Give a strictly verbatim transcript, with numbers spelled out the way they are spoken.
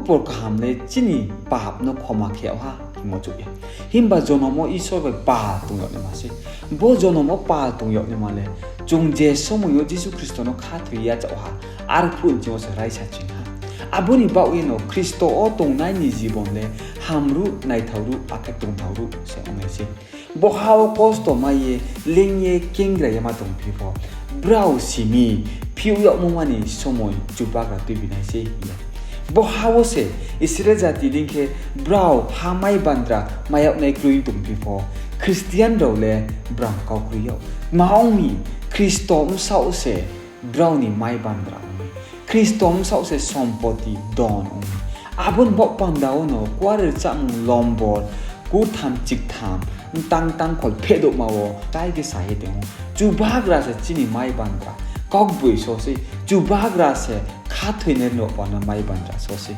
Khupor kaham le chini pap no khoma khe yag ha hingmo chouh ya. Himba jonom wo Isor bai pal tong yag naima sei. Bo jonom wo pal tong yag naima le, chung je somoi yo Jisu Khristo no khathoi yachaoh ha, arphuh nching yo se raisa ching ha. Abo ni baoh yeno Khristo wo tongnai ni jibon le hamruh, naithauruh, akhe tongthauruh se ong nai sei. Bo ha wo kosto mai ye, leing ye, kenggra ye ma tongphi pho, brao si mi, phiouh yagmo ma ni somoi Chubagra tuibi nai sei hing ye. Bo ha wo se Israel jati dei khe brao ha mai bandra mai yag nai kroi tongphi pho, Khristian rao le brao kau kroi yag. Tma ong mi, Khristo bsaoh se brao ni mai bandra ong mi. Khristo bsaoh se sompoti don ong mi. Abo ni baoh panda wono kuare rchamung lombor kurtham chiktham, mtang tangkhol phedouhma wo tai khe sa ye tong ou. Chubagra se chini mai bandra, kaugboiso sei. Chubagra se khathoinai rao panda mai bandra so sei.